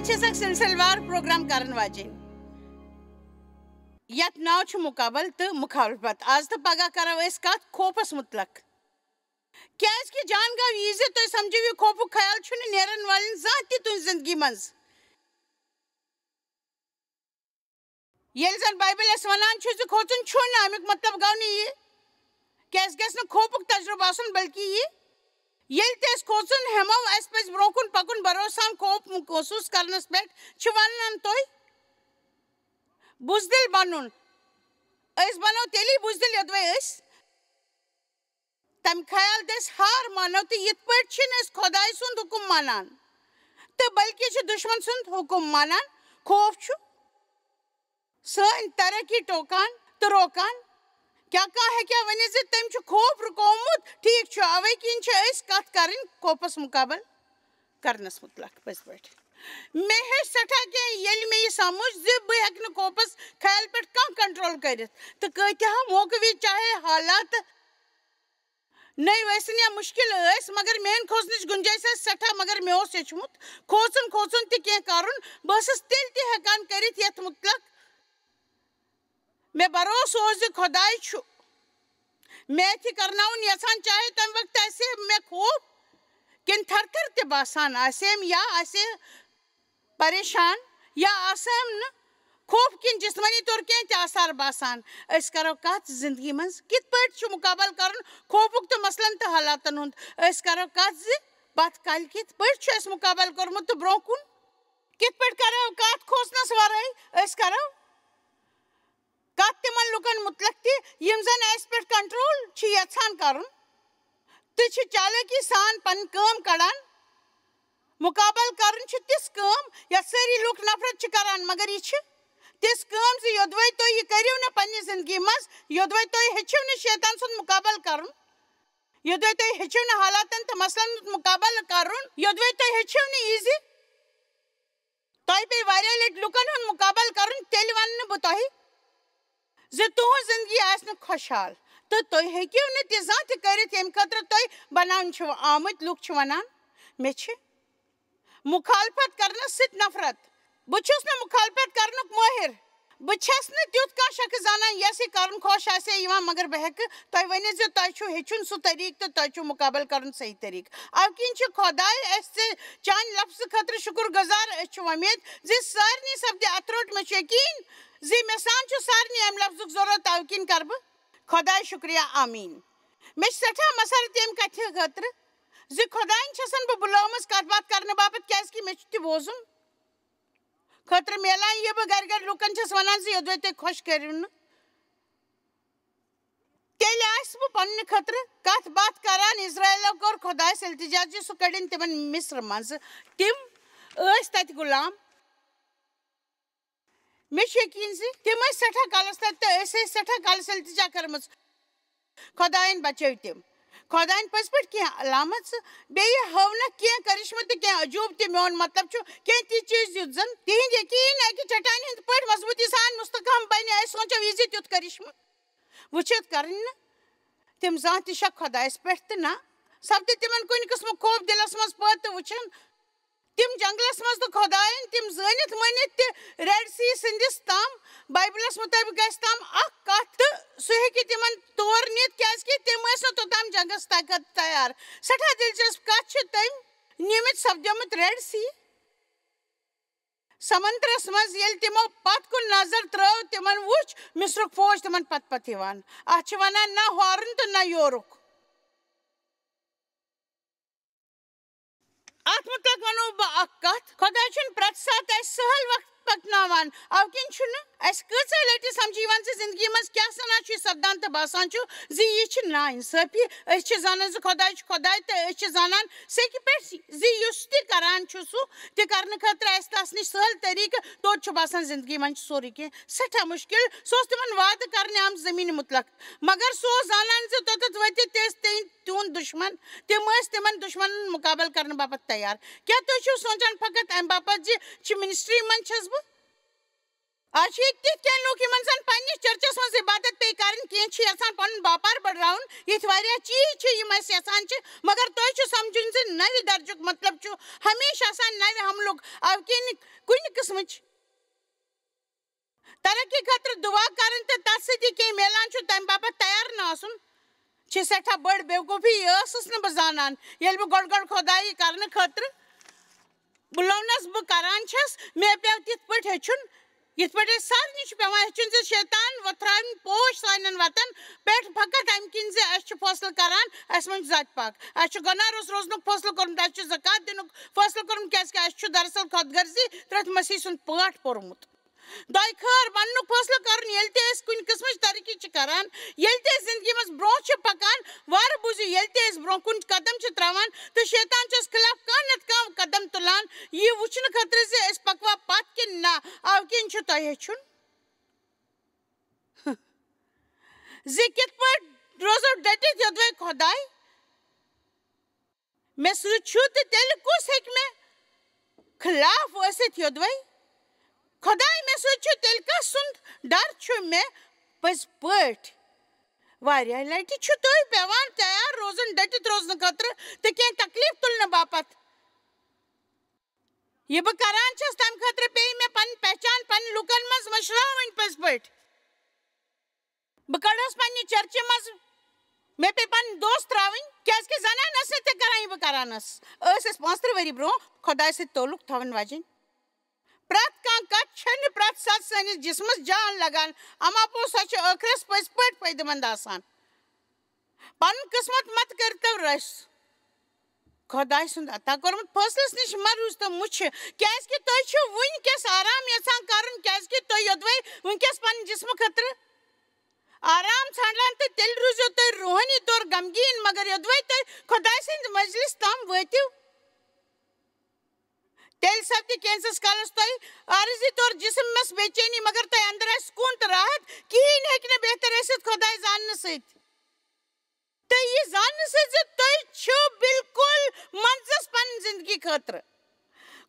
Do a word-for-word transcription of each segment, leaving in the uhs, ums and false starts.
چھَس اکھ سلسلہٕ وار پروگرام کرن واجیٚنۍ، یتھ ناو چھُ مقابل تہٕ مخالفت۔ آز تہٕ پگاہ کرو أسۍ کتھ خوفس متعلق، کیازِ کہِ جان گوٚو یہِ زِ تُہۍ سمجھِو، یہِ خوفُک خیال چھُنہٕ نیرن والٮ۪ن زانٛہہ تہِ تُہنٛزِ زندگی منٛز۔ ییٚلہِ زن بایبل اَسہِ ونان چھُ زِ کھوژُن چھُنہٕ، اَمیُک مطلب گوٚو نہٕ یہِ کہِ اَسہِ گژھِ نہٕ خوفُک تجربہٕ آسُن، بلکہِ یہِ، ییٚلہِ تہِ أسۍ کھوژُن ہٮ۪مو، اَسہِ پَزِ برٛونٛہہ کُن پَکُن، بھروسہٕ سان خوف محسوٗس کرنَس پٮ۪ٹھ۔ چھِ وَنان تُہۍ بُزدِل بَنُن۔ أسۍ بَنو تیٚلی بُزدِل، یوٚدوَے أسۍ تَمہِ خیال دٔسۍ ہار مانو تہٕ یِتھ پٲٹھۍ چھِنہٕ أسۍ خۄداے سُنٛد حُکُم مانان، تہٕ بلکہِ چھِ دُشمن سُنٛد حُکُم مانان۔ خوف چھُ سٲنۍ ترقی ٹوکان تہٕ روکان۔ کیٛاہ کانٛہہ ہیٚکیٛاہ ؤنِتھ زِ تٔمۍ چھُ خوف رُکومُت؟ ٹھیٖک چھُ، اَوَے کِنۍ چھِ أسۍ کَتھ کَرٕنۍ خوفَس مُقابل کرنَس مُتعلق پٔزۍ پٲٹھۍ۔ مےٚ ہیوٚچھ سٮ۪ٹھاہ کینٛہہ، ییٚلہِ مےٚ یہِ سَمُجھ زِ بہٕ ہٮ۪کہٕ نہٕ خوفَس خیال پٮ۪ٹھ کانٛہہ کنٹرول کٔرِتھ، تہٕ کۭتیٛاہ موقعہٕ وِزِ چاہے حالات نٔے ٲسِن یا مُشکِل ٲسۍ، مگر میٛانہِ کھوژنٕچ گُنجٲیِش ٲس سٮ۪ٹھاہ، مگر مےٚ اوس ہیٚچھمُت کھوژُن، کھوژُن تہِ کینٛہہ کَرُن۔ بہٕ ٲسٕس تیٚلہِ تہِ ہٮ۪کان کٔرِتھ یَتھ مُتلق مےٚ بھروسہٕ اوس زِ خۄداے چھُ مےٚ اَتھِ کرناوُن یَژھان، چاہے تَمہِ وقتہٕ آسہِ ہے مےٚ خوف کِنہٕ تھر تھر تہِ باسان آسہِ ہے یا آسہِ ہے پریشان یا آسام نہٕ خوف کِنۍ جسمٲنی طور کینٛہہ تہِ آثار باسان۔ أسۍ کرو کتھ زندگی منٛز کِتھ پٲٹھۍ چھُ مُقابلہٕ کرُن خوفُک تہٕ مسلن تہٕ حالاتن ہُنٛد۔ أسۍ کرو کتھ زِ پتھ کالہِ کِتھ پٲٹھۍ چھُ اَسہِ مُقابلہٕ کوٚرمُت تہٕ برٛونٛہہ کُن کِتھ پٲٹھۍ کرو کتھ کھوژنس ورٲے۔ أسۍ کرو کتھ تِمن لُکن مُتلق تہِ یِم زن اَسہِ پٮ۪ٹھ کنٹرول چھِ یژھان کرُن تہٕ چھِ چالٲکی سان پنٕنۍ کٲم کڑان۔ مُقابلہٕ کرُن چھِ تِژھ کٲم یتھ سٲری لُکھ نفرت چھِ کران، مگر یہِ چھِ تِژھ کٲم زِ یوٚدوَے تُہۍ یہِ کٔرِو نہٕ پننہِ زندگی منٛز، یوٚدوَے تُہۍ ہیٚچھِو نہٕ شیطان سُنٛد مُقابلہٕ کرُن، یوٚدوَے تُہۍ ہیٚچھِو نہٕ حالاتن تہٕ مسلن ہُنٛد مُقابلہٕ کرُن، یوٚدوَے تُہۍ ہیٚچھِو نہٕ یہِ زِ تۄہہِ پیٚیہِ واریاہ لٹہِ لُکن ہُنٛد مُقابلہٕ کرُن، تیٚلہِ ونہٕ نہٕ بہٕ تۄہہِ زِ تُہنٛز زندگی آسہِ نہٕ خۄشحال تہٕ تُہۍ ہیٚکِو نہٕ تہِ زانٛہہ تہِ کٔرِتھ، ییٚمہِ خٲطرٕ تُہۍ بناونہٕ چھِو آمٕتۍ۔ لُکھ چھِ ونان، مےٚ چھِ مُخالفت کرنس سۭتۍ نفرت۔ بہٕ چھُس نہٕ مُخالفت کرنُک مٲہِر۔ بہٕ چھَس نہٕ تیُتھ کانٛہہ شخص زانان یَس یہِ کرُن خۄش آسہِ ہے یِوان، مگر بہٕ ہٮ۪کہٕ تۄہہِ ؤنِتھ زِ تۄہہِ چھُو ہیٚچھُن سُہ طریٖقہٕ تہٕ تۄہہِ چھُو مُقابلہٕ کرُن صحیح طریٖقہٕ۔ اَوٕ کِنۍ چھُ خۄداے اَسہِ چانہِ لفظہٕ خٲطرٕ شُکُر گُزار۔ أسۍ چھِ وۄمید زِ سارنٕے سپدِ اَتھ روٚٹ مےٚ چھُ یقیٖن زِ مےٚ سان چھُ سارنٕے اَمہِ لفظُک ضروٗرت، اَوٕ کِنۍ کرٕ بہٕ خۄداے شُکریہ۔ آمیٖن۔ مےٚ چھِ سٮ۪ٹھاہ مسرت ییٚمہِ کتھِ خٲطرٕ زِ خۄدایَن چھَسَن بہٕ بُلٲومٕژ کَتھ باتھ کرنہٕ باپتھ، کیٛازِکہِ مےٚ چھُ تہِ بوزُن۔ خٲطرٕ میلان، یہِ بہٕ گرِ گرِ لُکن چھَس وَنان زِ یوٚدوَے تُہۍ خۄش کٔرِو نہٕ، تیٚلہِ آسہِ بہٕ پننہِ خٲطرٕ کَتھ باتھ کران۔ اسرائیلو کوٚر خۄدایَس التجا زِ سُہ کٔڑِن تِمن مصر منٛزٕ۔ تِم ٲسۍ تَتہِ غلام۔ مےٚ چھُ یقیٖن زِ تِم ٲسۍ سٮ۪ٹھاہ کالس تَتہِ تہٕ أسۍ ٲسۍ سٮ۪ٹھاہ کالس التجا کٔرمٕژ۔ خۄدایَن بچٲو تِم۔ خۄدایَن پٔزۍ پٲٹھۍ کینٛہہ علامژٕ، بیٚیہِ ہٲونکھ کینٛہہ کرشمہٕ تہٕ کینٛہہ عجوٗب تہِ۔ میون مطلب چھُ، کینٛہہ تِتھۍ چیٖز یُتھ زن تِہنٛدۍ یقیٖن اکہِ چٹانہِ ہٕنٛدۍ پٲٹھۍ مضبوٗطی سان مستحکم بنہِ۔ أسۍ سوٗنٛچو یہِ زِ تیُتھ کرشمہٕ وٕچھِتھ کرٕنۍ نہٕ تِم زانٛہہ تہِ شک خۄدایَس پٮ۪ٹھ تہٕ نہ سپدِ تِمن کُنہِ قٕسمُک خوف دِلس منٛز پٲدٕ تہٕ وٕچھن تِم جنگلس منٛز تہٕ خۄدایَن تِم زٲنِتھ مٲنِتھ تہِ ریڈ سی سٕنٛدِس تام۔ بایبلس مُطٲبِق گژھِ تام اکھ کتھ تہٕ سُہ ہیٚکہِ تِمن تور نِتھ، کیازِ کہِ تِم ٲسۍ نہٕ توٚتام جنگس تہ-، خٲطرٕ تیار۔ سٮ۪ٹھاہ دلچسپ کتھ چھِ، تٔمۍ نِمٕتۍ سپدیومُت ریڈ سی سمندرس منٛز۔ ییٚلہِ تِمو پتھ کُن نظر ترٲو، تِمن وُچھ مصرُک فوج تِمن پتہٕ پتہٕ یِوان۔ اتھ چھِ ونان نہ ہورُن تہٕ نہ یورُک۔ اتھ مُتعلق ونو بہٕ اکھ کتھ، خۄداے چھُنہٕ پرٛٮ۪تھ ساتہٕ اسہِ سہل وقت پکناوان۔ اوٕ کِنۍ چھُنہٕ اسہِ کۭژاہ لٹہِ سمجھ یِوان زِ زندگی منٛز کیٛاہ سنا چھُ یہِ سپدان تہٕ باسان چھُ زِ یہِ چھِ ناانصٲفی۔ أسۍ چھِ زانان زِ خۄداے چھُ خۄداے تہٕ أسۍ چھِ زانان سیٚکہِ پٮ۪ٹھ زِ یُس تہِ کران چھُ سُہ تہِ کرنہٕ خٲطرٕ آسہِ تس نِش سہل طریٖقہٕ، توتہِ چھُ باسان زندگی منٛز چھُ سورُے کینٛہہ سٮ۪ٹھاہ مُشکِل۔ سُہ اوس تِمن وعدٕ کرنہِ آمُت زٔمیٖنہِ مُتعلق، مگر سُہ اوس زانان زِ توٚتتھ وٲتِتھ تہِ ٲسۍ تِہنٛدۍ تِہُنٛد دُشمن۔ تِم ٲسۍ تِمن دُشمنن مُقابلہٕ کرنہٕ باپتھ تیار۔ کیٛاہ تُہۍ چھِو سونٛچان فقط امہِ باپتھ زِ چہِ منسٹری منٛز چھَس بہٕ؟ آز چھِ ییٚتہِ تِتھۍ کینٛہہ لوٗکھ، یِمن زن پننِس چرچس منٛز عبادت پیٚیہِ کرٕنۍ، کینٛہہ چھِ یژھان پنُن باپار بٔڑراوُن۔ یِتھۍ واریاہ چیٖز چھِ، یِم أسۍ یژھان چھِ، مگر تُہۍ چھِو سمجھُن زِ نوِ درجُک مطلب چھُ ہمیشہِ آسان نوِ حملُک، اَوٕ کِنۍ کُنہِ قٕسمٕچ ترقی خٲطرٕ دُعا کرٕنۍ تہٕ تتھ سۭتۍ یہِ کینٛہہ میلان چھُ، تمہِ باپتھ تیار نہٕ آسُن، چھِ سٮ۪ٹھاہ بٔڑ بیوقوٗفی۔ یہِ ٲسٕس نہٕ بہٕ زانان، ییٚلہِ بہٕ گۄڈٕ گۄڈٕ خۄدایی کرنہٕ خٲطرٕ بُلونس بہٕ کران چھَس، مےٚ پیوٚو تِتھ پٲٹھۍ ہیٚچھُن، یِتھ پٲٹھۍ أسۍ سارنٕے چھُ پیوان ہیٚچھُن زِ شیطان وۄتھراوٕنۍ پوش سانٮ۪ن وَتَن پٮ۪ٹھ فقط اَمہِ کِنۍ زِ أسۍ چھِ فٲصلہٕ کران، اَسہِ منٛز چھُ ذاتِ پاک، اَسہِ چھُ گۄناہ روٚس روزنُک فٲصلہٕ کوٚرمُت، اَسہِ چھُ زکوٰۃ دِنُک فٲصلہٕ کوٚرمُت، کیازِ کہِ اَسہِ چھُ دراصل خۄد غرضی ترٛٹھ مسیح سُنٛد پٲٹھۍ پوٚرمُت۔ دۄیہِ خٲر وننُک فٲصلہٕ کرُن، ییٚلہِ تہِ أسۍ کُنہِ قٕسمٕچ ترقی چھِ کران، ییٚلہِ تہِ أسۍ زندگی منٛز برونٛہہ چھِ پکان، وارٕ بوٗزِو، ییٚلہِ تہِ أسۍ برونٛہہ کُن قدم چھِ تراوان تہٕ شیطان چھُ اَسہِ خلاف کانٛہہ نتہٕ کانٛہہ قدم تُلان، یہِ وٕچھنہٕ خٲطرٕ زِ أسۍ پکوا پتھ کِنہٕ نہ، اَوٕ کِنۍ چھُ تۄہہِ ہیٚچھُن زِ کِتھ پٲٹھۍ روزو ڈٔٹِتھ یوٚدوَے خۄداے مےٚ سۭتۍ چھُ، تہٕ تیٚلہِ کُس ہیٚکہِ مےٚ خلاف ٲسِتھ یوٚدوَے خۄداے مےٚ سۭتۍ چھُ؟ تیٚلہِ کَس سُنٛد ڈر چھُ مےٚ پٔزۍ پٲٹھۍ؟ واریاہ لَٹہِ چھُ تُہۍ پٮ۪وان تیار روزُن، ڈٔٹِتھ روزنہٕ خٲطرٕ تہٕ کینٛہہ تکلیٖف تُلنہٕ باپتھ۔ یہِ بہٕ کران چھَس، تَمہِ خٲطرٕ پیٚیہِ مےٚ پنٕنۍ پہچان پنٕنۍ لُکن منٛز مٔشراوٕنۍ پٔزۍ پٲٹھۍ۔ بہٕ کڑہوس پننہِ چرچہِ منٛز، مےٚ پیٚیہِ پنٕنۍ دوست ترٛاوٕنۍ، کیازِ کہِ زنان ٲس نہٕ تہِ کران، یہِ بہٕ کران ٲسٕس۔ ٲسۍ أسۍ پانٛژترٕہ ؤری برونٛہہ خۄداے سۭتۍ تعلق تھاوَن واجیٚنۍ۔ پرٛٮ۪تھ کانٛہہ کتھ چھنہٕ پرٛٮ۪تھ ساتہٕ سٲنِس جسمس جان لگان، اما پوٚز سۄ چھِ ٲخرس پٔزۍ پٲٹھۍ فٲیدٕ مند آسان۔ پنُن قٕسمت مت کٔرتو رٔسۍ۔ خۄداے سُنٛد عطا کوٚرمُت فٲصلس نِش مہ روٗزتو مُچھِ، کیازِ کہِ تُہۍ چھِو وُنکیٚس آرام یژھان کرُن، کیازِ کہِ تُہۍ یوٚدوَے وُنکیٚس پننہِ جسمہٕ خٲطرٕ آرام ژھانڈان تہٕ تیٚلہِ روٗزِو تُہۍ روحٲنی طور غمگیٖن، مگر یوٚدوَے تُہۍ خۄداے سٕنٛدِ مجلس تام وٲتِو، تیٚلہِ سپدِ کینٛژس کالس تۄہہِ عارضی طور جسمس بے چینی، مگر تۄہہِ اندر آسہِ سکوٗن تہٕ راحت۔ کِہیٖنۍ ہیٚکہِ نہٕ بہتر ٲسِتھ خۄداے زاننہٕ سۭتۍ۔ تہٕ یہِ زاننہٕ سۭتۍ زِ تُہۍ چھِو بالکل منٛزس پنٕنۍ زندگی خٲطرٕ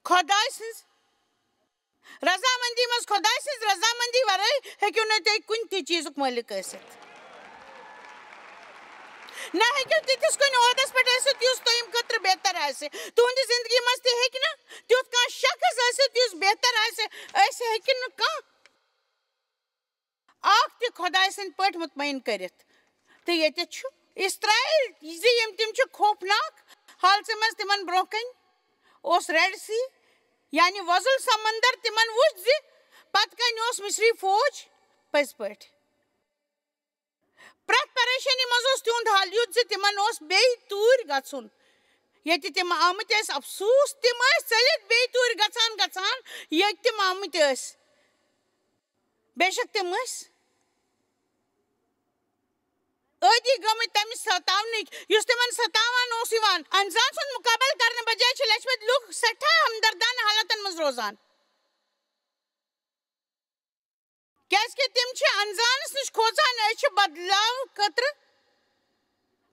خۄداے سٕنٛز رضامندی منٛز۔ خۄداے سٕنٛز رضامندی ورٲے ہیٚکِو نہٕ تُہۍ کُنہِ تہِ چیٖزُک مٲلِک ٲسِتھ۔ نہ ہیٚکِو تِتھِس کُنہِ عہدس پٮ۪ٹھ ٲسِتھ، یُس تۄہہِ ییٚمہِ خٲطرٕ بہتر آسہِ۔ تُہنٛدِ زندگی منٛز تہِ ہیٚکہِ نہٕ تیُتھ کانٛہہ شخص ٲسِتھ، یُس بہتر آسہِ۔ أسۍ ہیٚکہِ نہٕ کانٛہہ اکھ تہِ خۄداے سٕنٛدۍ پٲٹھۍ مطمعین کٔرِتھ۔ تہٕ ییٚتٮ۪تھ چھُ اسرائیل زِ یِم تِم چھِ خوفناک حالژِ منٛز، تِمن برونٛہہ کنہِ اوس ریڈ سی، یعنی وۄزُل سمندر، تِمن وُچھ زِ پتہٕ کنہِ اوس مصری فوج۔ پٔزۍ پٲٹھۍ، پرٛٮ۪تھ پریشٲنی منٛز اوس تِہُنٛد حال یُتھ زِ تِمن اوس بیٚیہِ توٗرۍ گژھُن، ییٚتہِ تِم آمٕتۍ ٲسۍ۔ افسوٗس، تِم ٲسۍ ژٔلِتھ بیٚیہِ توٗرۍ گژھان گژھان، ییٚتہِ تِم آمٕتۍ ٲسۍ۔ بے شک تِم ٲسۍ عٲدی گٔمٕتۍ تَمہِ ستاونٕکۍ، یُس تِمن ستاوان اوس یِوان۔ انسان سُنٛد مُقابلہٕ کرنہٕ بجایہِ چھِ لٔچھمٕتۍ لُکھ سٮ۪ٹھاہ ہمدردانہٕ حالتن منٛز روزان۔ کیازِ کہِ تِم چھِ انزانس نِش کھوژان، أسۍ چھِ بدلاو خٲطرٕ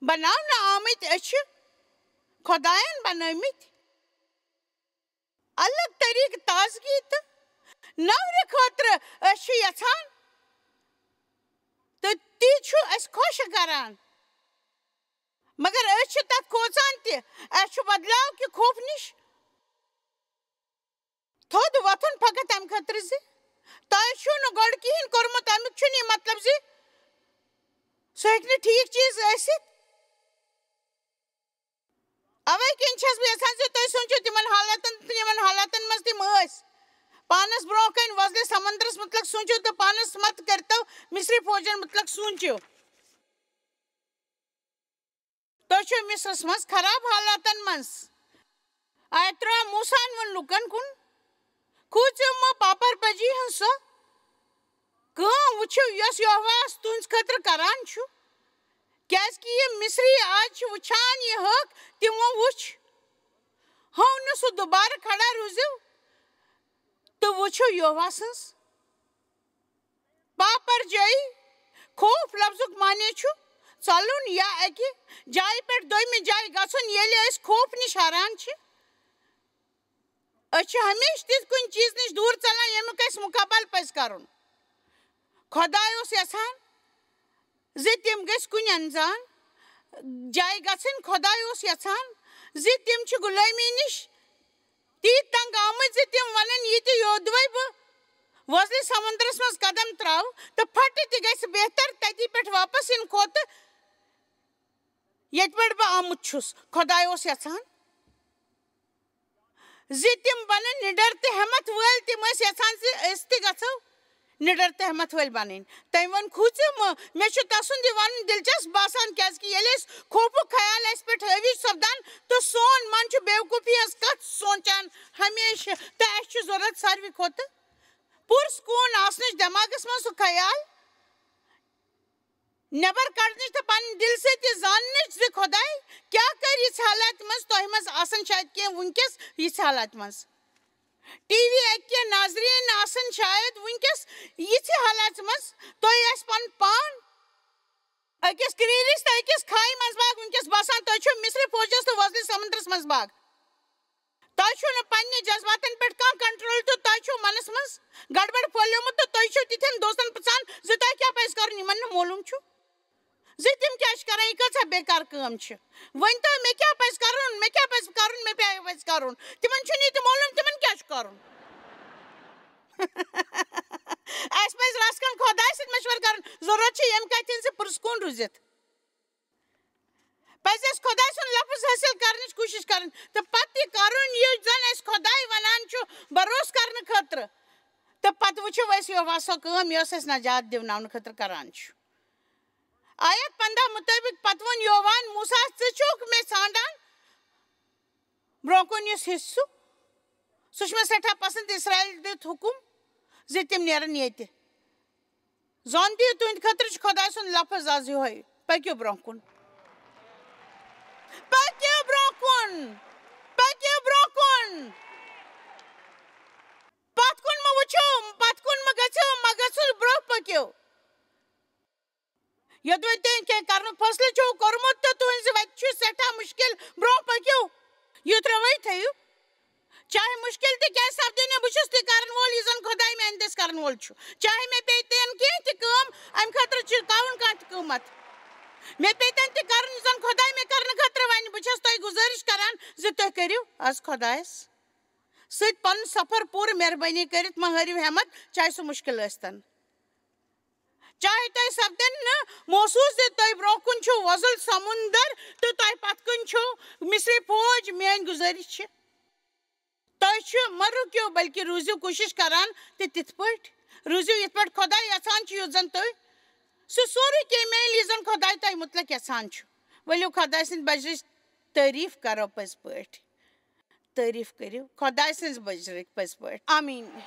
بناونہٕ آمٕتۍ، أسۍ چھِ خۄداین بنٲومٕتۍ۔ الگ طریقہٕ تازگی تہٕ نورٕ خٲطرٕ أسۍ چھِ یژھان، تہٕ تی چھُ اَسہِ خۄش کران۔ مگر أسۍ چھِ تَتھ کھوژان تہِ، اَسہِ چھُ بدلاو کہِ خوف نِش تھوٚد وۄتھُن فقط تَمہِ خٲطرٕ زِ تۄہہِ چھُو نہٕ گۄڈٕ کِہیٖنۍ کوٚرمُت، اَمیُک چھُنہٕ یہِ مطلب زِ سُہ ہیٚکہِ نہٕ ٹھیٖک چیٖز ٲسِتھ۔ اَوَے کِنۍ چھَس بہٕ یَژھان زِ تُہۍ سوٗنٛچِو تِمَن حالاتَن، تِمَن حالاتَن منٛز تِم ٲسۍ۔ پانَس برٛونٛہہ کَنہِ وۄزلِس سمندرَس مُتعلِق سوٗنٛچِو تہٕ پانَس مَتہٕ کٔرۍتو مصری فوجَن مُتعلِق سوٗنٛچِو۔ تُہۍ چھِو مصرس منٛز خراب حالاتن منٛز۔ آیترا موسیٰ ہن ووٚن لوٗکن کُن، کھوٗژِو مہٕ، پاپر پجی ہٕنٛز سۄ کٲم وٕچھِو، یۄس یہوہس تُہنٛدِ خٲطرٕ کران چھُ، کیازِ کہِ یِم مصری آز چھِ وٕچھان یہِ حق، تِمو وٕچھ۔ ہو نہٕ سُہ دوبارٕ کھڑا روٗزِو تہٕ وٕچھِو یہوہ سٕنٛز پاپر جٲیی۔ خوف لفظُک معنی چھُ ژلُن یا اکہِ جایہِ پٮ۪ٹھ دوٚیمہِ جایہِ گژھُن۔ ییٚلہِ أسۍ خوف نِش ہران چھِ، أسۍ چھِ ہمیشہِ تِتھۍ کُنہِ چیٖز نِش دوٗر ژَلان، ییٚمیُک اَسہِ مُقابلہٕ پَزِ کَرُن۔ خۄداے اوس یَژھان زِ تِم گٔژھۍ کُنہِ اَنزان جایہِ گژھٕنۍ۔ خۄداے اوس یَژھان زِ تِم چھِ غُلٲمی نِش تیٖتۍ تنگ آمٕتۍ زِ تِم وَنَن، یہِ تہِ یودوَے بہٕ وۄزلہِ سمندرس منٛز قدم تراوٕ تہٕ پھٹہٕ تہِ گژھِ بہتر تَتی پٮ۪ٹھ واپس یِنہٕ کھۄتہٕ، ییٚتہِ پٮ۪ٹھ بہٕ آمُت چھُس۔ خۄداے اوس یَژھان زِ تِم بَنَن نِڈر تہٕ ہٮ۪مَتھ وٲلۍ۔ تِم ٲسۍ یَژھان زِ أسۍ تہِ گژھو نِڈر تہٕ ہٮ۪مَتھ وٲلۍ بَنٕنۍ۔ تٔمۍ ووٚن، "کھوٗژِو مہٕ، مےٚ چھُ تَسُنٛد یہِ وَنُن دِلچسپ باسان، کیٛازِکہِ ییٚلہِ أسۍ خوفُک خیال اَسہِ پٮ۪ٹھ حٲوی چھُ سَپدان تہٕ سون من چھُ بیوقوٗفی ہٕنٛز کَتھ سونٛچان ہمیشہِ، تہٕ اَسہِ چھُ ضروٗرت ساروی کھۄتہٕ پُرسکوٗن آسنٕچ دٮ۪ماغَس منٛز سُہ خیال نٮ۪بر کڑنٕچ تہٕ پنٕنۍ دِل سۭتۍ یہِ زاننٕچ زِ خۄداے کیٛاہ کرِ یِژھ حالاتہِ منٛز تۄہہِ منٛز آسن شاید کینٛہہ وٕنکیٚس یِژھ حالاتہِ منٛز۔ ٹی وی اکہِ کینٛہہ ناظریٖن آسن شاید وٕنکیٚس یِژھِ حالاتہِ منٛز تۄہہِ آسہِ پنُن پان أکِس کرٛیٖلِس تہٕ أکِس کھایہِ منٛز باگ۔ وٕنکیٚس باسان تۄہہِ چھُو مصرِ فوجس تہٕ وۄزلِس سمندرس منٛز باگ۔ تۄہہِ چھُو نہٕ پننہِ جذباتن پٮ۪ٹھ کانٛہہ کنٹرول تہٕ تۄہہِ چھُو منس منٛز گڑبڑ پھٔہلیومُت تہٕ تُہۍ چھِو تِتھٮ۪ن دوستن پرژھان زِ تۄہہِ کیٛاہ پزِ کرُن یِمن نہٕ معلوم چھُ زِ تِم کیٛاہ چھِ کران، یہِ کۭژاہ بیکار کٲم چھِ۔ ؤنۍ تو مےٚ کیٛاہ پزِ کرُن، مےٚ کیٛاہ پزِ کرُن، مےٚ کیٛاہ پزِ کرُن؟ تِمن چھُنہٕ یہِ تہِ معلوم تِمن کیٛاہ چھُ کرُن۔ اَسہِ پزِ رژھ کھنڈ خۄداے سۭتۍ مشورٕ کرُن۔ ضروٗرت چھِ ییٚمہِ کتھِ ہٕنٛز زِ پُرسکوٗن روٗزِتھ۔ پزِ اَسہِ خۄداے سُنٛد لفظ حٲصِل کرنٕچ کوٗشِش کرٕنۍ تہٕ پتہٕ تہِ کرُن یہِ زن اَسہِ خۄداے ونان چھُ بروسہٕ کرنہٕ خٲطرٕ۔ تہٕ پتہٕ وٕچھو أسۍ یوہوا سۄ کٲم یۄس اَسہِ نجات دِوناونہٕ خٲطرٕ کران چھُ۔ آیت پنٛداہ مُطٲبِق پتہٕ ووٚن یوہواہن موسیٰ، "ژٕ چھُکھ مےٚ ژھانڈان برونٛہہ کُن یُس حصہٕ چھُ، سُہ چھُ مےٚ سٮ۪ٹھاہ پسنٛد، اسرائیل دِتھ حُکُم زِ تِم نیرن ییٚتہِ۔" زون دِیِو، تُہنٛدِ خٲطرٕ چھُ خۄداے سُنٛد لفظ آز یِہوٚے، "پٔکِو برونٛہہ کُن، پٔکِو برونٛہہ کُن، پٔکِو برونٛہہ کُن، پتھ کُن مہٕ وٕچھِو، پتھ کُن مہٕ گٔژھِو، مہٕ گٔژھِو، برونٛہہ پٔکِو۔" یوٚدوَے تُہۍ کینٛہہ کرنُک فٲصلہٕ چھُو کوٚرمُت تہٕ تُہٕنٛزِ وَتہِ چھُ سٮ۪ٹھاہ مُشکِل، برونٛہہ پٔکِو۔ یُتھ روٲیی تھٲیِو۔ چاہے مُشکِل تہِ کیٛازِ سپدے نہٕ، بہٕ چھُس تہِ کرن وول یُس زن خۄداے میٛانہِ دٔسۍ کرن وول چھُ۔ چاہے مےٚ پیٚیہِ تہِ کینٛہہ تہِ کٲم، اَمہِ خٲطرٕ چھُ کَرُن کانٛہہ تہِ قۭمتھ۔ مےٚ پیٚیہِ تَن تہِ کرُن یُس زن خۄداے مےٚ کرنہٕ خٲطرٕ وَنہِ۔ بہٕ چھَس تۄہہِ گُزٲرِش کران زِ تُہۍ کٔرِو از خۄدایس سۭتۍ پنُن سفر پوٗرٕ۔ مہربٲنی کٔرِتھ مہ ہٲرِو ہٮ۪مت، چاہے سُہ مُشکِل ٲسۍتن۔ چاہے تۄہہِ سپدن نہٕ محسوٗس زِ تۄہہِ برونٛہہ کُن چھُ وۄزُل سمندر تہٕ تۄہہِ پتھ کُن چھُ مصری فوج، میٲنۍ گُزٲرِش چھِ، تۄہہِ چھُ مہ رُکِو، بلکہِ روٗزِو کوٗشِش کران تہٕ تِتھ پٲٹھۍ روٗزِو یِتھ پٲٹھۍ خۄداے یژھان چھُ، یُتھ زن تُہۍ سُہ سورُے کینٛہہ میلہِ، یُس زن خۄداے تۄہہِ مُتعلق یژھان چھُ۔ ؤلِو خۄداے سٕنٛدِ بجرٕچ تعریٖف کرو پٔزۍ پٲٹھۍ۔ تعریٖف کٔرِو خۄداے سٕنٛز بٔزرٕکۍ پٔزۍ پٲٹھۍ۔ آمیٖن۔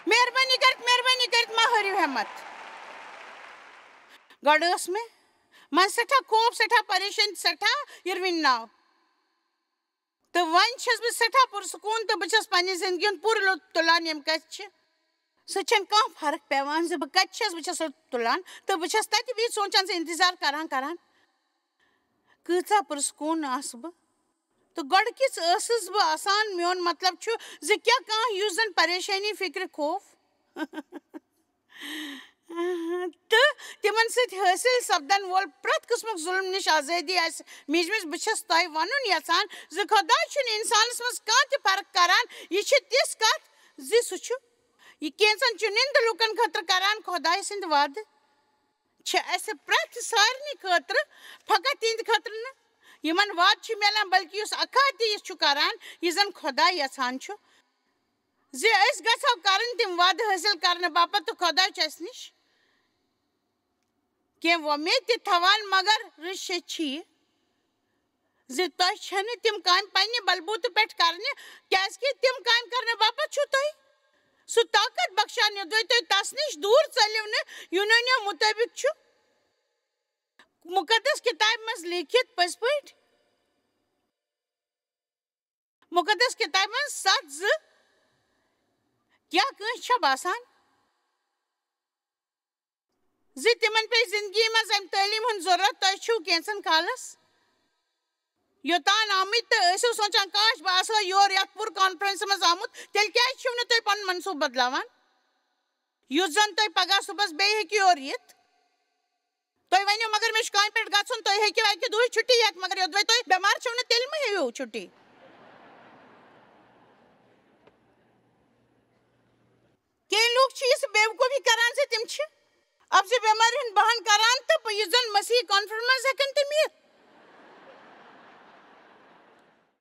مہربٲنی کٔرِتھ، مہربٲنی کٔرِتھ مہ ہٲرِو ہٮ۪مت۔ گۄڈٕ ٲس مےٚ منٛز سٮ۪ٹھاہ خوف، سٮ۪ٹھاہ پریشٲنی، سٮ۪ٹھاہ یِروٕنۍ ناو۔ تہٕ وۄنۍ چھَس بہٕ سٮ۪ٹھاہ پُرسکوٗن تہٕ بہٕ چھَس پنٛنہِ زِندگی ہُنٛد پوٗرٕ لُطف تُلان ییٚمہِ کَتھِ چھِ۔ سُہ چھَنہٕ کانٛہہ فرق پٮ۪وان زِ بہٕ کَتہِ چھَس، بہٕ چھَس لُطف تُلان تہٕ بہٕ چھَس تَتہِ بِہِتھ سونٛچان زِ اِنتظار کَران کَران کۭژاہ پُرسکوٗن آسہٕ بہٕ۔ تہٕ گۄڈٕ کِژھ ٲسٕس بہٕ آسان؟ میون مطلب چھُ زِ کیٛاہ کانٛہہ یُس زَن پریشٲنی، فِکرِ، خوف تہٕ تِمَن سۭتۍ حٲصِل سپدَن وول پرٛٮ۪تھ قٕسمُک ظُلم نِش آزٲدی آسہِ مِجمٕژ، بہٕ چھَس تۄہہِ وَنُن یَژھان زِ خۄداے چھُنہٕ اِنسانَس منٛز کانٛہہ تہِ فرق کَران۔ یہِ چھِ تِژھ کَتھ زِ سُہ چھُ یہِ کینٛژَن چُنِنٛدٕ لوٗکَن خٲطرٕ کَران۔ خۄداے سٕنٛدِ وعدٕ چھِ اَسہِ پرٛٮ۪تھ سارنٕے خٲطرٕ، فقط تِہِنٛدِ خٲطرٕ نہٕ، یِمَن وعدٕ چھِ میلان، بلکہِ یُس اکھا تہِ یہِ چھُ کَران، یہِ زَن خۄداے یَژھان چھُ زِ أسۍ گژھو کَرٕنۍ تِم وعدٕ حٲصِل کَرنہٕ باپَتھ، تہٕ خۄداے چھُ اَسہِ نِش کینٛہہ وۄمید تہِ تھاوان، مگر رٕژ شیٚچھ چھِ یہِ زِ تۄہہِ چھَنہٕ تِم کامہِ پنٛنہِ بلبوٗتہٕ پٮ۪ٹھ کَرنہِ، کیٛازِکہِ تِم کامہِ کَرنہٕ باپَتھ چھُو تۄہہِ سُہ طاقت بخشان، یوٚدوَے تُہۍ تَس نِش دوٗر ژٔلِو نہٕ۔ یوٗنٲنیو مُطٲبِق چھُ مُقدس کِتابہِ منٛز لیٖکھِتھ پٔزۍ پٲٹھۍ۔ مُقدس کِتابہِ منٛز ستھ زٕ۔ کیٛاہ کٲنٛسہِ چھا باسان زِ تِمن پیٚیہِ زِندگی منٛز اَمہِ تعلیٖم ہُنٛد ضروٗرت؟ تۄہہِ چھُو کینٛژن کالس یوٚتان آمٕتۍ تہٕ ٲسِو سونٛچان، "کاش، بہٕ آسہٕ ہا یور یَتھ پوٗرٕ کانفرنسہِ منٛز آمُت۔" تیٚلہِ کیٛازِ چھِو نہٕ تُہۍ پَنُن منصوٗبہٕ بدلاوان؟ یُس زَن تُہۍ پگاہ صُبحَس بیٚیہِ ہیٚکِو یور یِتھ۔ تُہۍ ؤنِو، "مگر مےٚ چھُ کامہِ پٮ۪ٹھ گژھُن"، تُہۍ ہیٚکِو اَکہِ دۄہٕے چھُٹی ہٮ۪تھ، مگر یوٚدوَے تُہۍ بٮ۪مار چھِو نہٕ، تیٚلہِ مہ ہیٚیِو چھُٹی۔ کینٛہہ لوٗکھ چھِ یِژھ بیوقوٗفی کران زِ تِم چھِ اَپزِ بٮ۪مارِ ہُنٛد بہانہٕ کران تہٕ یُس زَن مسیحی کانفرنس منٛز ہٮ۪کَن تِم یِتھ۔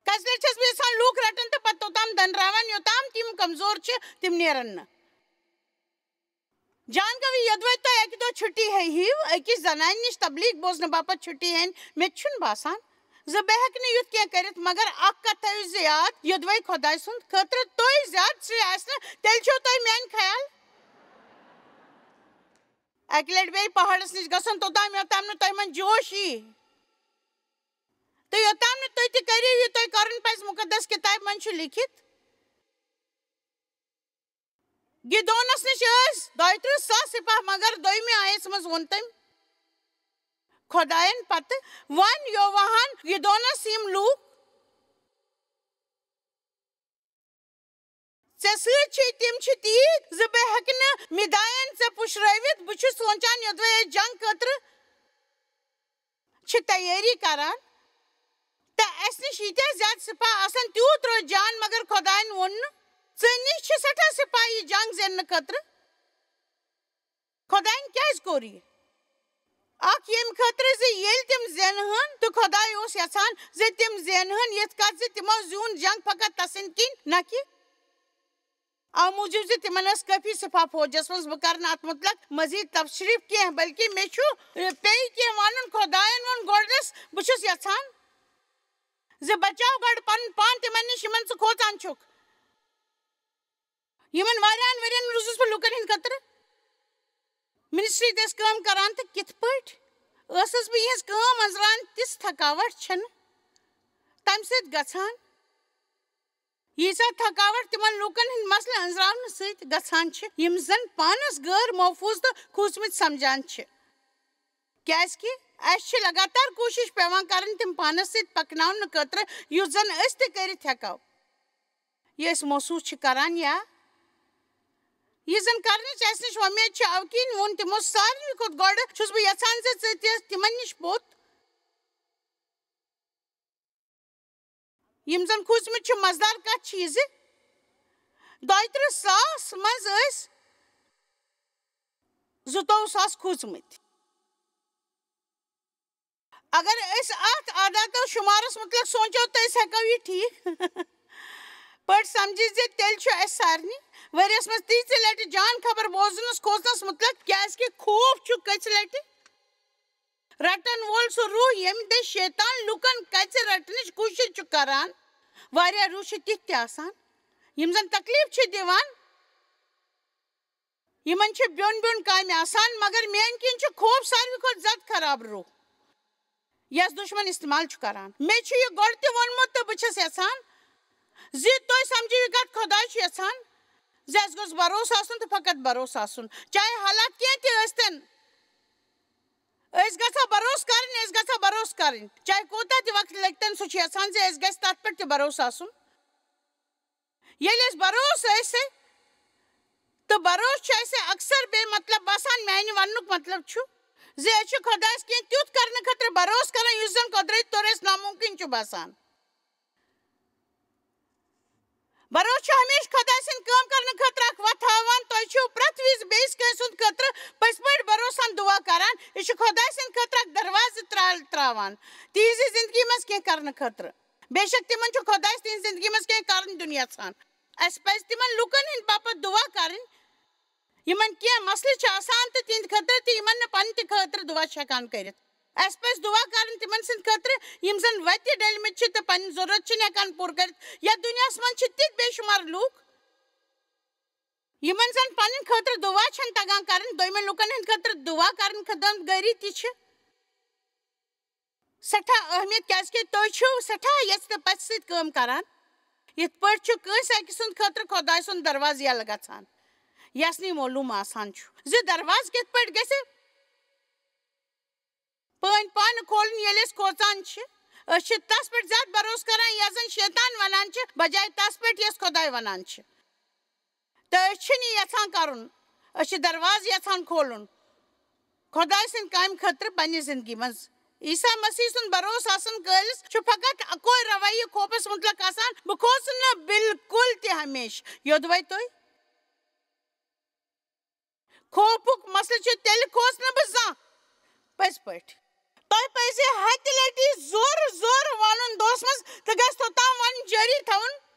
کژِ لٹہِ چھَس بہٕ یژھان لوٗکھ رٹٕنۍ تہٕ پتہٕ توٚتام دٔنراوان، یوٚتام تِم کمزور چھِ، تِم نیرن نہٕ۔ جان گوٚو، یوٚدوَے تۄہہِ اَکہِ دۄہ چھُٹی ہیٚیِو، أکِس زنانہِ نِش تبلیغ بوزنہٕ باپتھ چھُٹی ہیٚنۍ، مےٚ تہِ چھُنہٕ باسان زِ بہٕ ہٮ۪کہٕ نہٕ یُتھ کینٛہہ کٔرِتھ، مگر اَکھ کَتھ تھٲیِو زِ یاد، یوٚدوَے خۄداے سُنٛد خٲطرٕ تُہۍ زیادٕ سرٛیٚہہ آسہِ نہٕ، تیٚلہِ چھُو تۄہہِ میٛانہِ خیال اَکہِ لَٹہِ بیٚیہِ پہاڑَس نِش گژھُن، توٚتام یوٚتام نہٕ تۄہہِ منٛز جوش یی۔ تہٕ یوٚتام نہٕ تُہۍ تہِ کٔرِو یہِ تۄہہِ کَرُن پَزِ، مُقدس کِتابہِ منٛز چھُ لیٖکھِتھ، گِدونَس نِش ٲسۍ دۄیہِ ترٕٛہ ساس سِپاہ، مگر دوٚیمہِ آیَس منٛز ووٚن تٔمۍ خۄدایَن پَتہٕ، "وَن یوواہَن گِدونَس، یِم لوٗکھ ژےٚ سۭتۍ چھِ، تِم چھِ تیٖتۍ زِ بہٕ ہٮ۪کہٕ نہٕ مِدایَن ژےٚ پُشرٲوِتھ۔ بہٕ چھُس سونٛچان، یوٚدوَے أسۍ جنٛگ خٲطرٕ چھِ تیٲری کران، تہٕ اَسہِ نِش ییٖتیٛاہ زیادٕ سِپاہ آسَن، تیوٗت روزِ جان، مگر خۄدایَن ووٚن نہٕ، ژٕ نِش چھِ سٮ۪ٹھاہ سِپاہ یہِ جنٛگ زیننہٕ خٲطرٕ۔" خۄدایَن کیٛازِ کوٚر یہِ؟ اَکھ ییٚمہِ خٲطرٕ زِ ییٚلہِ تِم زینہٕ ہن، تہٕ خۄداے اوس یَژھان زِ تِم زینہٕ ہن یِتھ کٔنۍ زِ تِمو زیوٗن جنٛگ فقط تَسٕنٛدۍ کِنۍ، نہ کہِ اَمہِ موٗجوٗب زِ تِمن ٲس کٲفی سِپاہ فوجس منٛز۔ بہٕ کرٕ نہٕ اَتھ مُتلق مزید تبصرٕ کینٛہہ، بلکہِ مےٚ چھُ، اے، بیٚیہِ کینٛہہ وَنُن۔ خۄدایَن ووٚن گۄڈٕنٮ۪تھ، بہٕ چھُس یَژھان زِ بچاو گۄڈٕ پَنُن پان تِمن نِش، یِمن ژٕ کھوژان چھُکھ۔ یِمن واریاہن ؤرین روٗزٕس بہٕ لوٗکن ہٕنٛدِ خٲطرٕ منسٹری دٔسۍ کٲم کران، تہٕ کِتھ پٲٹھۍ ٲسٕس بہٕ یِہٕنٛز کٲم أنٛزراوان، تِژھ تھکاوٹ چھنہٕ تمہِ سۭتۍ گژھان، ییٖژاہ تھکاوٹ تِمن لوٗکن ہٕنٛدۍ مسلہٕ أنٛزراونہٕ سۭتۍ گژھان چھِ، یِم زن پانس غٲر محفوظ تہٕ کھوٗژمٕتۍ سمجھان چھِ۔ کیازکہِ اسہِ چھِ لگاتار کوٗشش پٮ۪وان کرٕنۍ تِم پانس سۭتۍ پکناونہٕ خٲطرٕ، یُتھ زن أسۍ تہِ کٔرِتھ ہٮ۪کو یہِ أسۍ محسوٗس چھِ کران یا یہِ زن کرنٕچ اسہِ نِش وۄمید چھِ۔ اوٕ کِنۍ ووٚن تِمو ساروٕے کھۄتہٕ گۄڈٕ، چھُس بہٕ یژھان زِ ژٕ تہِ تِمن نِش پوٚت، یِم زن کھوٗژمٕتۍ چھِ۔ مزٕدار کتھ چھِ یہِ زِ دۄیہِ ترٕٛہ ساس منٛز ٲسۍ زٕتووُہ ساس کھوٗژمٕتۍ۔ اگر أسۍ اتھ اعداد و شمارس متعلق سونچو، تہٕ أسۍ ہٮ۪کو یہِ ٹھیٖک پٲٹھۍ سمجھِتھ زِ تیٚلہِ چھُ اسہِ سارنٕے ؤریس منٛز تیٖژِ لٹہِ جان خبر بوزنس کھوژنس متعلق، کیازکہِ خوف چھُ کٔژِ لٹہِ رٹن وول سُہ روح، ییٚمہِ دٔسۍ شیطان لوٗکن کَژِ رٹنٕچ کوٗشش چھُ کران۔ واریاہ روح چھِ تِتھۍ تہِ آسان، یِم زن تکلیف چھِ دِوان۔ یِمن چھِ بیوٚن بیوٚن کامہِ آسان، مگر میٛانہِ کِنۍ چھُ خوف ساروٕے کھۄتہٕ زیادٕ خراب روح، یَس دُشمن استعمال چھُ کران۔ مےٚ چھُ یہِ گۄڈٕ تہِ ووٚنمُت تہٕ بہٕ چھَس یژھان زِ تُہۍ سمجھِو یہِ کتھ، خۄداے چھُ یژھان زِ اَسہِ گوٚژھ بھروسہٕ آسُن تہٕ فقط بھروسہٕ آسُن، چاہے حالات کینٛہہ تہِ ٲسۍتن۔ أسۍ گژھو بھروسہٕ کرٕنۍ، أسۍ گژھو بھروسہٕ کرٕنۍ، چاہے کوٗتاہ تہِ وقت لٔگۍتن، سُہ چھُ یژھان زِ اَسہِ گژھِ تَتھ پٮ۪ٹھ تہِ بھروسہٕ آسُن۔ ییٚلہِ اَسہِ بھروسہٕ آسہِ تہٕ بھروسہٕ چھُ اَسہِ اکثر بے مطلب باسان، میانہِ وننُک مطلب چھُ زِ أسۍ چھِ خۄدایَس کینٛہہ تیُتھ کرنہٕ خٲطرٕ بھروسہٕ کران، یُس زن قۄدرٔتۍ طور اَسہِ نامُمکِن چھُ باسان۔ بھروسہٕ چھُ ہمیشہٕ خۄداے سٕنٛدِ کٲم کرنہٕ خٲطرٕ اکھ وَتھ ہاوان۔ تۄہہِ چھُو پرٛٮ۪تھ وِزِ بیٚیِس کٲنٛسہِ ہُنٛد خٲطرٕ پٔزۍ پٲٹھۍ بھروسن دُعا کران۔ یہِ چھُ خۄداے سٕنٛدِ خٲطرٕ اکھ دروازٕ ترٛال-، ترٛاوان تِہنٛزِ زندگی منٛز کینٛہہ کرنہٕ خٲطرٕ۔ بے شک تِمن چھُ خۄدایَس تِہنٛزِ زندگی منٛز کینٛہہ کرُن دیُن یژھان۔ اَسہِ پَزِ تِمن لُکن ہٕنٛدِ باپتھ دُعا کرٕنۍ، یِمن کینٛہہ مسلہٕ چھِ آسان تہٕ تِہنٛدِ خٲطرٕ تہِ، یِمن نہٕ پننہِ تہِ خٲطرٕ دُعا چھِ ہٮ۪کان کٔرِتھ۔ اَسہِ پَزِ دُعا کرٕنۍ تِمن سٕنٛدِ خٲطرٕ، یِم زن وَتہِ ڈٔلمٕتۍ چھِ تہٕ پنٕنۍ ضروٗرت چھِنہٕ ہٮ۪کان پوٗرٕ کٔرِتھ۔ یَتھ دُنیاہَس منٛز چھِ تِتھۍ بے شُمار لوٗکھ، یِمن زن پننہِ خٲطرٕ دُعا چھَنہٕ تَگان کرٕنۍ، دوٚیمٮ۪ن لُکن ہٕنٛدِ خٲطرٕ دُعا کرٕنۍ خدمت گٲری تہِ چھِ سٮ۪ٹھاہ اہمیت، کیازِ کہِ تُہۍ چھِو سٮ۪ٹھاہ یژھِ تہٕ پژھِ سۭتۍ کٲم کران۔ یِتھ پٲٹھۍ چھُ کٲنٛسہِ أکۍ سٕنٛدِ خٲطرٕ خۄداے سُنٛد دروازٕ یَلہٕ گژھان، یَس نہٕ معلوٗم آسان چھُ زِ دروازٕ کِتھ پٲٹھۍ گژھِ پٲنۍ پانہٕ کھولٕنۍ۔ ییٚلہِ أسۍ کھوژان چھِ، أسۍ چھِ تَس پٮ۪ٹھ زیادٕ بھروسہٕ کران، یَس زَن شیطان وَنان چھِ، بجایہِ تَس پٮ۪ٹھ، یَس خۄداے وَنان چھِ۔ تہٕ أسۍ چھِنہٕ یہِ یَژھان کَرُن۔ أسۍ چھِ دروازٕ یَژھان کھولُن خۄداے سٕنٛدِ کامہِ خٲطرٕ پننہِ زندگی منٛز۔ عیسیٰ مسیح سُنٛد بھروسہٕ آسن کٲلِس چھُ فقط اکوے رویہِ خوفس مُتعلق آسان، بہٕ کھوژٕ نہٕ بالکل تہِ ہمیشہٕ، یوٚدوَے تُہۍ۔ خوفُک مسلہٕ چھُ، تیٚلہِ کھوژ نہٕ بہٕ زانٛہہ۔ پٔزۍ پٲٹھۍ۔ تۄہہِ پزِ ہتہِ لٹہِ زورٕ زورٕ ونُن دۄہس منٛز، تہٕ گژھِ توٚتام ونُن جٲری تھاوُن،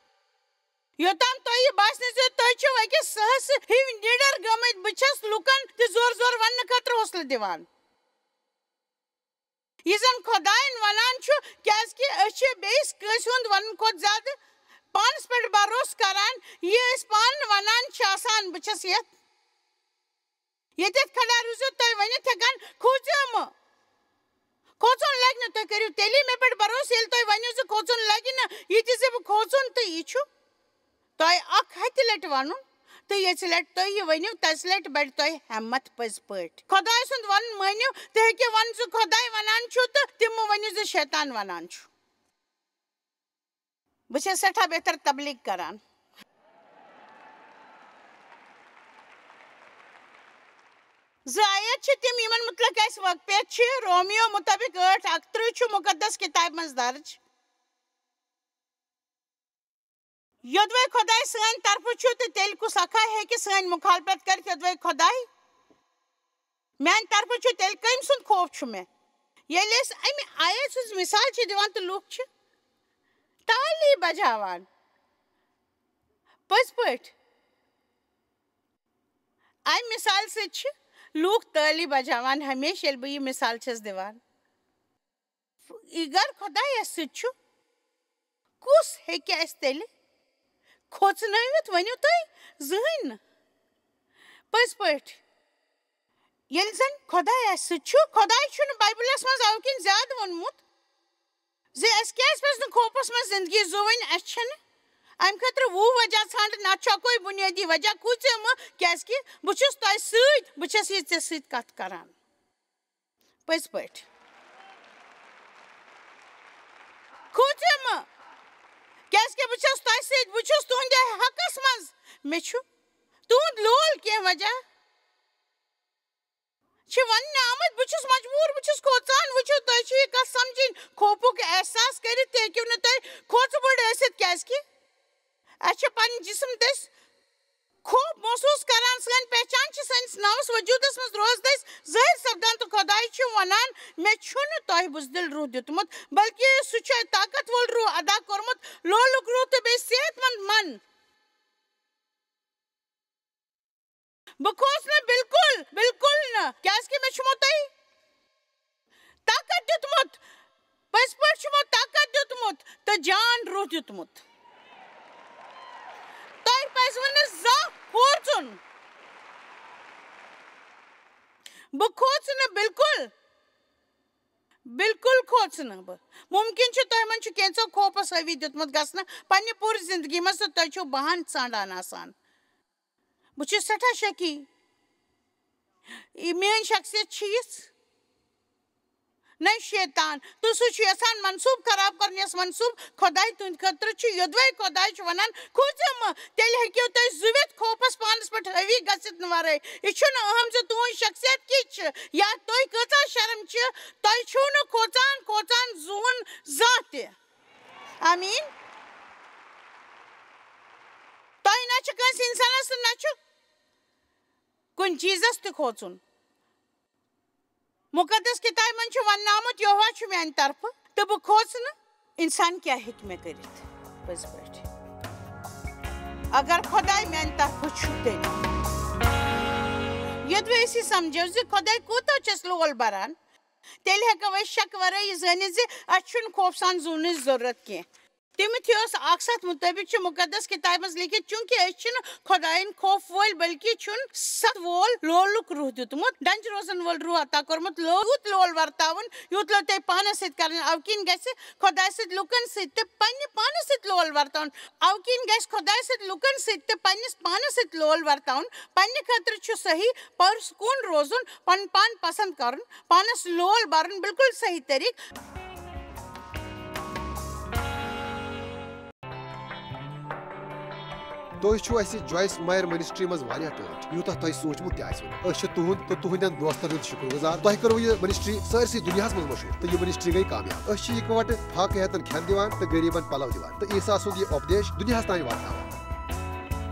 یوٚتام تۄہہِ یہِ باسہِ نہٕ زِ تُہۍ چھِو أکِس سٕہس ہِوۍ نِڈر گٔمٕتۍ۔ بہٕ چھَس لوٗکن تہِ زورٕ زورٕ وننہٕ خٲطرٕ حوصلہٕ دِوان۔ یہِ زن خۄداین ونان چھُ، کیازِ کہِ أسۍ چھِ بیٚیِس کٲنٛسہِ ہُنٛد وننہٕ کھۄتہٕ زیادٕ پانس پٮ۪ٹھ بھروسہٕ کران۔ یہِ أسۍ پانہٕ ونان چھِ آسان، بہٕ چھَس یتھ، ییٚتٮ۪تھ کھڑا روٗزِو، تُہۍ ؤنِتھ ہٮ۪کان، کھوژِو مہٕ۔ کھوژُن لگہِ نہٕ، تُہۍ کٔرِو تیٚلی مےٚ پٮ۪ٹھ بھروسہٕ، ییٚلہِ تُہۍ ؤنِو زِ کھوژُن لگہِ نہٕ۔ یہِ تہِ زِ بہٕ کھوژُن تہٕ یہِ چھُ تۄہہِ اکھ ہتہِ لٹہِ ونُن، تہٕ ییٚژِ لٹہِ تُہۍ یہِ ؤنِو، تَژِ لٹہِ بڑِ تۄہہِ ہٮ۪متھ پٔزۍ پٲٹھۍ۔ خۄداے سُنٛد وَنُن مٲنِو، تُہۍ ہیٚکِو وَنُن زِ خۄداے وَنان چھُ، تہٕ تِم مہٕ ؤنِو زِ شیطان وَنان چھُ۔ بہٕ چھَس سٮ۪ٹھاہ بہتر تبلیغ کران۔ زٕ آیت چھِ تِم، یِمن مُتعلق اَسہِ واقفیت چھِ۔ رومیو مُطٲبِق ٲٹھ اَکترٕہ چھُ مُقدس کِتابہِ منٛز درٕج۔ یوٚدوَے خۄداے سٲنۍ طرفہٕ چھُ، تہٕ تیٚلہِ کُس اکھا ہیٚکہِ سٲنۍ مُخالفت کٔرِتھ؟ یوٚدوَے خۄداے میانہِ طرفہٕ چھُ، تیٚلہِ کٔمۍ سُنٛد خوف چھُ مےٚ؟ ییٚلہِ أسۍ اَمہِ آیت سٕنٛز مِثال چھِ دِوان، تہٕ لُکھ چھِ تالی بجاوان۔ پٔزۍ پٲٹھۍ، اَمہِ مِثالہِ سۭتۍ چھِ لوٗکھ تٲلی بجاوان ہمیشہِ، ییٚلہِ بہٕ یہِ مِثال چھَس دِوان۔ یہِ گر خۄدایَس سۭتۍ چھُ، کُس ہیٚکہِ اَسہِ تیٚلہِ کھوژنٲوِتھ؟ ؤنِو تُہۍ، زٕہٕنۍ نہٕ۔ پٔزۍ پٲٹھۍ، ییٚلہِ زَن خۄداے اَسہِ سۭتۍ چھُ، خۄداے چھُنہٕ بایبلَس منٛز اَوٕ کِنۍ زیادٕ ووٚنمُت زِ اَسہِ کیٛازِ پَزِ نہٕ خوفَس منٛز زِندگی زُوٕنۍ۔ اَسہِ چھِنہٕ اَمہِ خٲطرٕ وُہ وجہ ژھانٛڈٕنۍ، اَتھ چھُ اَکُے بُنیٲدی وجہ، کھوٗژِو مہٕ، کیٛازِکہِ بہٕ چھُس تۄہہِ سۭتۍ، بہٕ چھَس یہِ ژےٚ سۭتۍ کَتھ کَران۔ پٔزۍ پٲٹھۍ۔ کھوٗژِو مہٕ، کیٛازِکہِ بہٕ چھَس تۄہہِ سۭتۍ، بہٕ چھُس تُہٕنٛدِ حقَس منٛز۔ مےٚ چھُ تُہُنٛد لول کینٛہہ وجہ چھِ وَننہٕ آمٕتۍ، بہٕ چھُس مجبوٗر، بہٕ چھُس کھوژان۔ وٕچھِو، تۄہہِ چھِ یہِ کَتھ سَمجھِنۍ، خوفُک احساس کٔرِتھ تہِ ہیٚکِو نہٕ تُہۍ کھوژٕ بٔڑ ٲسِتھ، کیٛازِکہِ اَسہِ چھِ پنٕنۍ جسم دٔسۍ خوف محسوٗس کران۔ سٲنۍ پہچان چھِ سٲنِس نٔوِس وجوٗدس منٛز روزدٔسۍ ظٲہِر سپدان، تہٕ خۄداے چھُ وَنان، "مےٚ چھُنہٕ تۄہہِ بُزدِل روح دیُتمُت، بلکہِ سُہ چھُ طاقت وول روح عطا کوٚرمُت، لولُک روح تہٕ بیٚیہِ صحت مند من۔" بہٕ کھوژ نہٕ بالکل، بالکل نہٕ، کیازِ کہِ مےٚ چھُمو تۄہہِ طاقت دیُتمُت، پٔزۍ پٲٹھۍ چھُمو طاقت دیُتمُت تہٕ جان روح دیُتمُت۔ تۄہہِ پزِوٕ نہٕ زانٛہہ کھوژُن۔ بہٕ کھوژ نہٕ بالکل، بالکل کھوژ نہٕ بہٕ۔ مُمکِن چھُ تۄہہِ منٛز چھُ کینٛژھو خوفس حٲوی دیُتمُت گژھنہٕ پننہِ پوٗرٕ زندگی منٛز تہٕ تۄہہِ چھُو بہان ژھانڈان آسان۔ بہٕ چھُس سٮ۪ٹھاہ شکی۔ یہِ میٲنۍ شخصیت چھِ یِژھ؟ نَے شیطان، تہٕ سُہ چھُ یژھان منصوٗب خراب کرُن، یۄس منصوٗب خۄداے تُہنٛدِ خٲطرٕ چھُ۔ یوٚدوَے خۄداے چھُ وَنان، "کھوٗژِو مہٕ"، تیٚلہِ ہیٚکِو تُہۍ زُوِتھ خوفس پانس پٮ۪ٹھ حٲوی گٔژھِتھ نہٕ ورٲے۔ یہِ چھُنہٕ اہم زِ تُہنٛز شخصیت کِژھ چھِ یا تُہۍ کۭژاہ شرم چھِ، تۄہہِ چھُو نہٕ کھوژان، کھوژان زُوُن زانٛہہ تہِ۔ آمیٖن۔ تۄہہِ نہ چھُ کٲنٛسہِ اِنسانَس تہٕ نہ چھُ کُنہِ چیٖزَس تہِ کھوژُن۔ مُقدس کِتابہِ منٛز چھُ وَننہٕ آمُت، "یہوہ چھُ میانہِ طرفہٕ تہٕ بہٕ کھوژٕ نہٕ، اِنسان کیٛاہ ہیٚکہِ مےٚ کٔرِتھ؟" پٔزۍ پٲٹھۍ۔ اگر خۄداے میانہِ طرفہٕ چھُ تیٚلہِ۔ یوٚدوَے أسۍ یہِ سمجھو زِ خۄداے کوٗتاہ چھُ اَسہِ لول بَران، تیٚلہِ ہٮ۪کو أسۍ شک ورٲے یہِ زٲنِتھ زِ اَسہِ چھُنہٕ خوفسان زُونٕچ ضروٗرت کینٛہہ۔ تِموتھیوس اکھ ستھ مُطٲبِق چھُ مُقدس کِتابہِ منٛز لیٖکھِتھ، "چوٗنٛکہِ أسۍ چھِنہٕ خۄدایَن خوف وٲلۍ، بلکہِ چھُن ستھ وول لولُک روح دیُتمُت، ڈنٛجہِ روزن وول روح عطا کوٚرمُت، لو-، یوٗت لول ورتاوُن، یوٗت لو تۄہہِ پانَس سۭتۍ کرٕنۍ۔ اَوٕ کِنۍ گژھِ خۄدایہِ سۭتۍ لُکن سۭتۍ تہٕ پننہِ پانَس سۭتۍ لول ورتاوُن۔ اَوٕ کِنۍ گژھِ خۄدایہِ سۭتۍ لُکن سۭتۍ تہٕ پننِس پانَس سۭتۍ لول ورتاوُن۔ پننہِ خٲطرٕ چھُ صحیح پُرسکوٗن روزُن، پنُن پان پسنٛد کرُن، پانَس لول برُن، بالکل صحیح طریٖقہٕ۔" تُہۍ چھِو اَسہِ جویس مایر منسٹری منٛز واریاہ ٹٲٹھۍ، یوٗتاہ تۄہہِ سوٗنٛچمُت تہِ آسِوٕ نہٕ۔ أسۍ چھِ تُہُنٛد تہٕ تُہٕنٛدٮ۪ن دوستن ہُنٛد شُکر گُزار۔ تۄہہِ کٔروٕ یہِ منسٹری سٲرسٕے دُنیاہَس منٛز مشہوٗر تہٕ یہِ منسٹری گٔے کامیاب۔ أسۍ چھِ یِکوَٹہٕ فاقہٕ ہیتن کھٮ۪ن دِوان تہٕ غریٖبن پلو دِوان تہٕ عیسیٰ سُنٛد یہِ اُپدیش دُنیاہَس تام واتناوان۔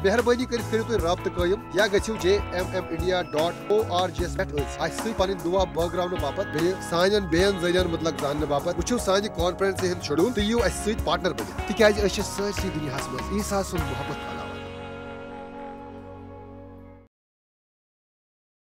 مہربٲنی کٔرِتھ کٔرِو تُہۍ رابطہٕ قٲیِم یا گٔژھِو J M M India dot O R G یَس پٮ۪ٹھ أتھۍ اَسہِ سۭتۍ پنٕنۍ دُعا بٲگراونہٕ باپتھ، بیٚیہِ سانٮ۪ن بیٚین ذٔریعن مُتعلق زاننہٕ باپتھ۔ وٕچھِو سانہِ کانفرنسہِ ہُنٛد شیڈول تہٕ یِیِو اَسہِ سۭتۍ پارٹنر بٔنِتھ، تِکیازِ أسۍ چھِ سٲرسٕے دُنیاہَس منٛز عیسیٰ سُنٛد محبت پھٔہلاوان۔